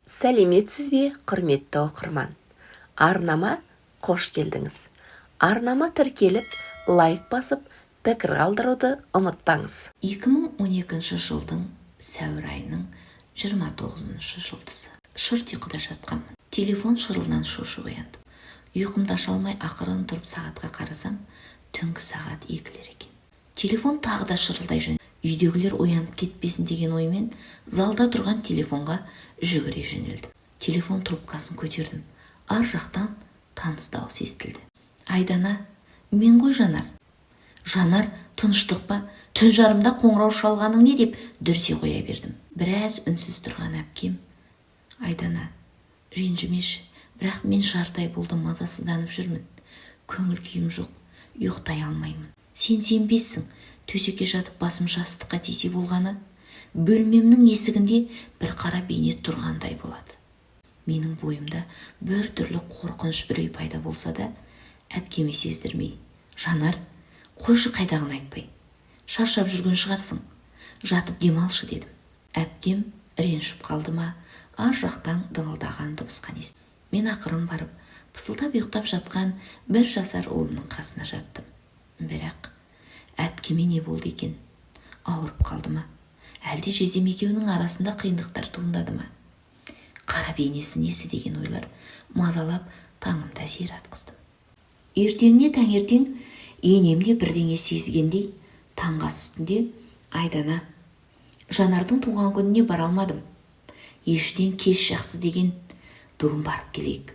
Сәлеметсіз бе, құрметті оқырман! Арнама қош келдіңіз! Арнама тіркеліп, лайк басып, пікір қалдыруды ұмытпаңыз. 2012 жылдың сәуір айының 29 жұлдызы. Шырт ұйқыда жатқанмын. Телефон шырылынан шошып ояндым. Ұйқымды аша алмай, ақырын тұрып, сағатқа қарасам, түнгі сағат 2-лер екен. Телефон тағы да шырылдай жөнелді. Үйдегілер оянып кетпесін деген оймен залда тұрған телефонға жүгіре жөнелдім. Телефон трубкасын көтердім. Ар жақтан таныс дауыс естілді: «Айдана, мен ғой, Жанар». «Жанар, тыныштық па? Түн жарымда қоңырау шалғаның не?» – деп дүрсе қоя бердім. Біраз үнсіз тұрған әпкем: «Айдана, ренжімеші, бірақ мен жарты ай болды мазасызданып жүрмін. Көңіл күйім жоқ, ұйықтай алмаймын. Сен сенбессің, төсекке жатып, басым жастыққа тисе болғаны, бөлмемнің есігінде бір қара бейне тұрғандай болады». Менің бойымда бір түрлі қорқыныш, үрей пайда болса да, әпкеме сездірмей: «Жанар, қойшы қайдағыны айтпай, шаршап жүрген шығарсың, жатып демалшы», – дедім. Әпкем ренжіп қалды ма, ар жақтан дыңылдаған дыбыс қана естідім. Мен ақырын барып, пысылдап ұйықтап жатқан 1 жасар ұлымның қасына жаттым. Бірақ әпкеме не болды екен? Ауырып қалды ма, әлде жездем екеуінің арасында қиындықтар туындады ма? Қара бейнесі несі деген ойлар мазалап, таңымды әзер атқыздым. Ертеңіне таңертең енем де бірдеңе сезгендей, таңғы ас үстінде: «Айдана, Жанардың туған күніне бара алмадым. Ештен кеш жақсы деген, бүгін барып келейік.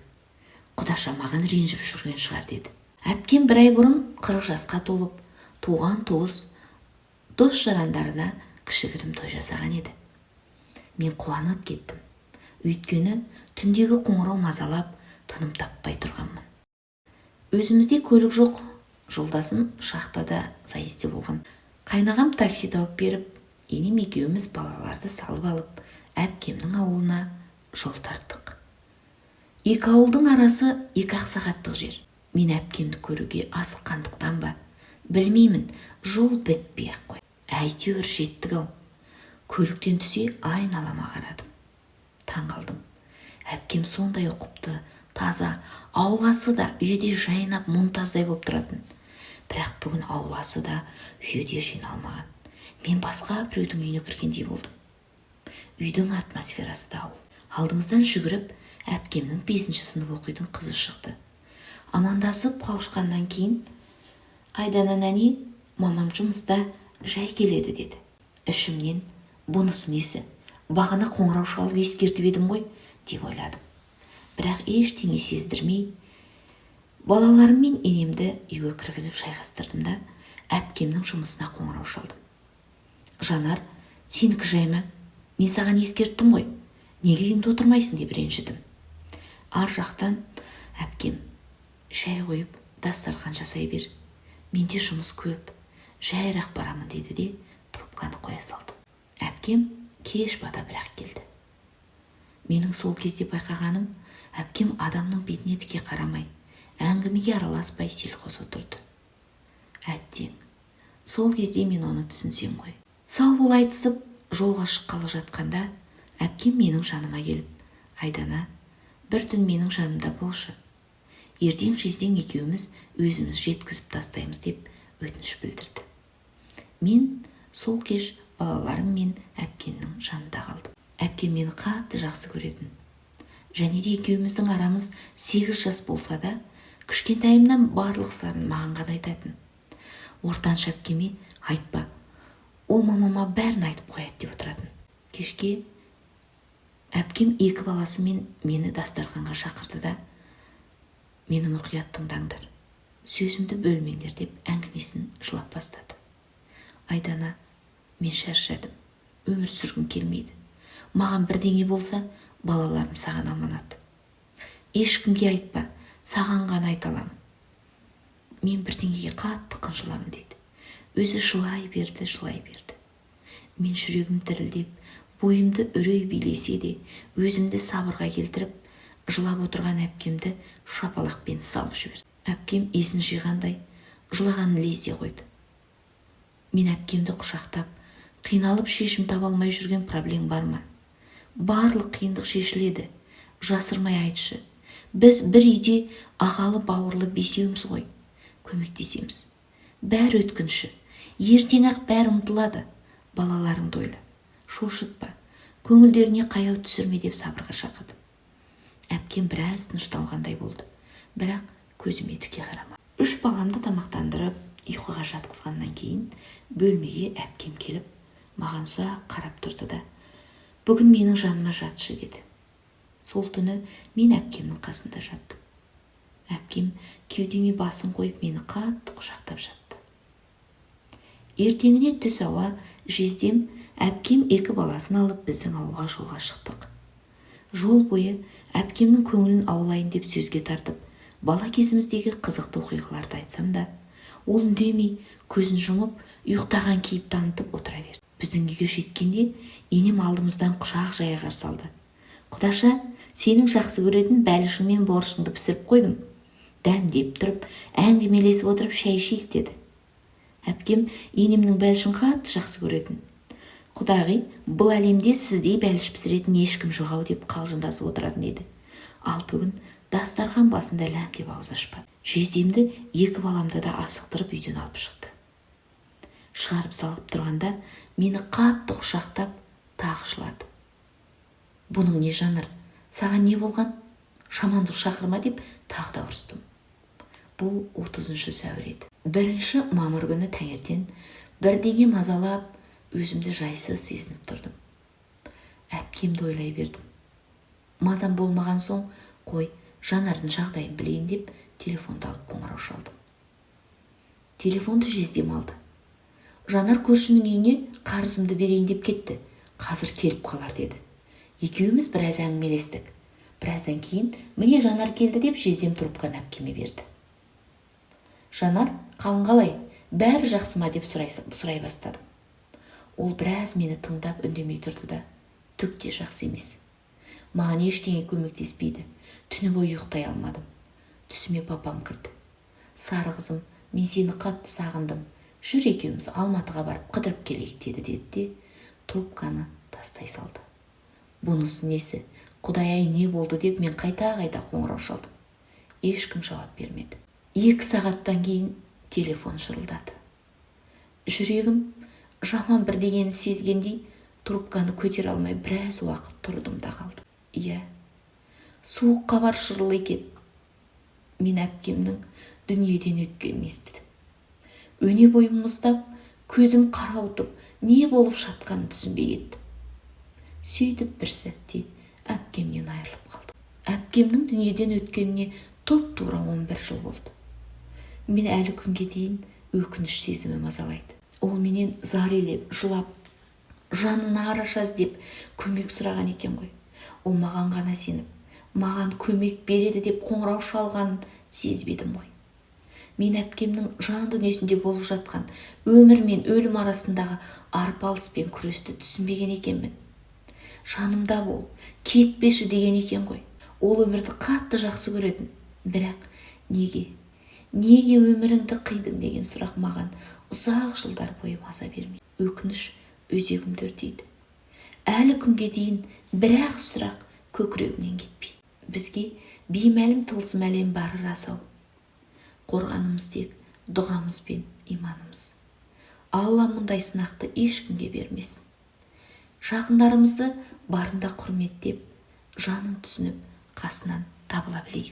Құдаша маған ренжіп жүрген шығар», – деді. Әпкем бір ай бұрын 40 жасқа толып, туған туыс, дос жарандарына кішігірім той жасаған еді. Мен қуанып кеттім, өйткені түндегі қоңырау мазалап, тыным таппай тұрғанмын. Өзімізде көлік жоқ, жолдасым шахтада заезде болған. Қайнағам такси тауып беріп, енем екеуміз балаларды салып алып, әпкемнің ауылына жол тарттық. Екі ауылдың арасы 2-ақ сағаттық жер. Мен әпкемді көруге асыққандықтан ба, білмеймін, жол бітпей ақ қой. Әйтеуір жеттік ау. Көліктен түсе айналама қарадым, таң қалдым. Әпкем сондай ұқыпты, таза, ауласы да, үйі де жайнап, мұнтаздай болып тұратын. Бірақ бүгін ауласы да, үйі де жиналмаған. Мен басқа біреудің үйіне кіргендей болдым. Үйдің атмосферасы да ауыл. Алдымыздан жүгіріп әпкемнің бесінші сынып оқитын қызы шықты. Амандасып қауышқаннан кейін: «Айдана нәне, мамам жұмыста, жай келеді», – деді. Ішімнен: «Бұнысы несі? Бағана қоңырау шалып ескертіп едім ғой», – деп ойладым. Бірақ ештеңе сездірмей, балаларым мен енемді үйге кіргізіп жайғастырдым да, әпкемнің жұмысына қоңырау шалдым. «Жанар, сенікі жай ма? Мен саған ескерттім ғой, неге үйіңде отырмайсың?» – деп ренжідім. Ар жақтан әпкем: «Шай қойып, дастархан жасай бер, менде жұмыс көп, жайырақ барамын», – деді де, трубканы қоя салды. Әпкем кеш бата бірақ келді. Менің сол кезде байқағаным, әпкем адамның бетіне тіке қарамай, әңгімеге араласпай, селқос отырды. Әттең, сол кезде мен оны түсінсем ғой. Сау бол айтысып, жолға шыққалы жатқанда әпкем менің жаныма келіп: «Айдана, бір түн менің жанымда болшы, ертең жездең екеуміз өзіміз жеткізіп тастаймыз», – деп өтініш білдірді. Мен сол кеш балаларым мен әпкемнің жанында қалдым. Әпкем мені қатты жақсы көретін және де екеуміздің арамыз 8 жас болса да, кішкентайымнан барлық сырын маған ғана айтатын. Ортаншы әпкеме айтпа, ол мамама бәрін айтып қояды деп отыратын. Кешке әпкем екі баласымен мені дастарханға шақырды да: «Мені мұқият тыңдаңдар, сөзімді бөлмеңдер», – деп әңгімесін жылап бастады. «Айдана, мен шаршадым, өмір сүргім келмейді. Маған бірдеңе болса, балаларым саған аманат. Ешкімге айтпа, саған ғана айта аламын. Мен бірдеңеге қатты қынжыламын», – деді. Өзі жылай берді, жылай берді. Мен жүрегім дірілдеп, бойымды үрей билесе де, өзімді сабырға келтіріп, жылап отырған әпкемді шапалақпен салып жібердім. Әпкем есін жиғандай, жылағанын лезде қойды. Мен әпкемді құшақтап: «Қиналып, шешім таба алмай жүрген проблем бар ма?» Барлық қиындық шешіледі. Жасырмай айтшы. Біз бір үйде ағалы бауырлы бесеуміз ғой. Көмектесеміз. Бәрі өткінші. Ертең-ақ бәрі ұмытылады. Балаларыңды ойла. Шошытпа. Көңілдеріне қаяу түсірме деп сабырға шақырдым. Әпкем біраз тынышталғандай болды. Бірақ көзіме тіке қарамады. 3 баламды тамақтандырып, ұйқыға жатқызғаннан кейін бөлмеге әпкем келіп, маған ұзақ қарап тұрды да, бүгін менің жаныма жатшы деді. Сол түні мен әпкемнің қасында жаттым. Әпкем кеудеме басын қойып мені қатты құшақтап жатты. Ертеңіне түс ауа жездем әпкем 2 баласын алып біздің ауылға жолға шықтық. Жол бойы әпкемнің көңілін аулайын деп сөзге тартып, бала кезіміздегі қызықты оқиғаларды айтсам да, ол үндемей, көзін жұмып, ұйықтаған кейіп танытып отыра берді. Біздің үйге жеткенде енем алдымыздан құшақ жая қарсы алды. Құдаша, сенің жақсы көретін бәлішің мен борышыңды пісіріп қойдым. Дәмдеп тұрып, әңгімелесіп отырып шай ішейік деді. Әпкем енемнің бәлішін қатты жақсы көретін. Құдағи, бұл әлемде сіздей бәліш пісіретін ешкім жоқ ау деп қалжыңдасып отыратын еді. Ал бүгін дастархан басында ләм деп ауыз ашпады. Жездемді 2 баламды да асықтырып үйден алып шықты. Шығарып салып тұрғанда мені қатты құшақтап тағы жылады. Бұның не Жанар? Саған не болған? Шамандық шақырма деп тағы да ұрыстым. Бұл 30 сәуір еді. 1 мамыр күні таңертең бірдеңе мазалап, өзімді жайсыз сезініп тұрдым. Әпкемді ойлай бердім. Мазам болмаған соң, қой, Жанардың жағдайын білейін деп телефонды алып қоңырау шалдым. Телефонды жездем алды. Жанар көршінің үйіне қарызымды берейін деп кетті. Қазір келіп қалар деді. Екеуміз біраз әңгімелестік. Біраздан кейін міне Жанар келді деп жездем трубканы әпкеме берді. Жанар, қалың қалай? Бәрі жақсы ма деп сұрай бастадым. Ол біраз мені тыңдап үндемей тұрды да, түк те жақсы емес. Маған ештеңе көмектеспейді. Түні бойы ұйықтай алмадым. Түсіме папам кірді. Сары қызым, мен сені қатты сағындым. Жүр екеуміз Алматыға барып қыдырып келейік деді деді де, трубканы тастай салды. Бұнысы несі? Құдай-ай, не болды деп мен қайта-қайта қоңырау шалдым. Ешкім жауап бермеді. 2 сағаттан кейін телефон шырылдады. Жүрегім жаман бірдеңені сезгендей трубканы көтере алмай біраз уақыт тұрдым да қалдым. Иә, суық хабар шырылы екен. Мен әпкемнің дүниеден өткенін естідім. Өне бойым мұздап, көзім қарауытып, не болып жатқанын түсінбей кеттім. Сөйтіп бір сәтте әпкемнен айырылып қалдым. Әпкемнің дүниеден өткеніне топ-тура 11 жыл болды. Мен әлі күнге дейін өкініш сезімі мазалайды. Ол менен зар елеп, жылап, жанына араша іздеп көмек сұраған екен ғой. Ол маған ғана сеніп, маған көмек береді деп қоңырау шалғанын сезбедім ғой. Мен әпкемнің жан дүниесінде болып жатқан өмір мен өлім арасындағы арпалыс пен күресті түсінбеген екенмін. Жанымда бол, кетпеші деген екен ғой. Ол өмірді қатты жақсы көретін. Бірақ неге? Неге өміріңді қидың деген сұрақ маған ұзақ жылдар бойы маза бермейді. Өкініш өзегімді өртейді. Әлі күнге дейін бірақ сұрақ көкірегімнен кетпейді. Бізге беймәлім тылсым әлем бары рас-ау. Қорғанымыз тек дұғамыз бен иманымыз. Алла мұндай сынақты ешкімге бермесін. Жақындарымызды барында құрметтеп, жанын түсініп, қасынан табыла білейік.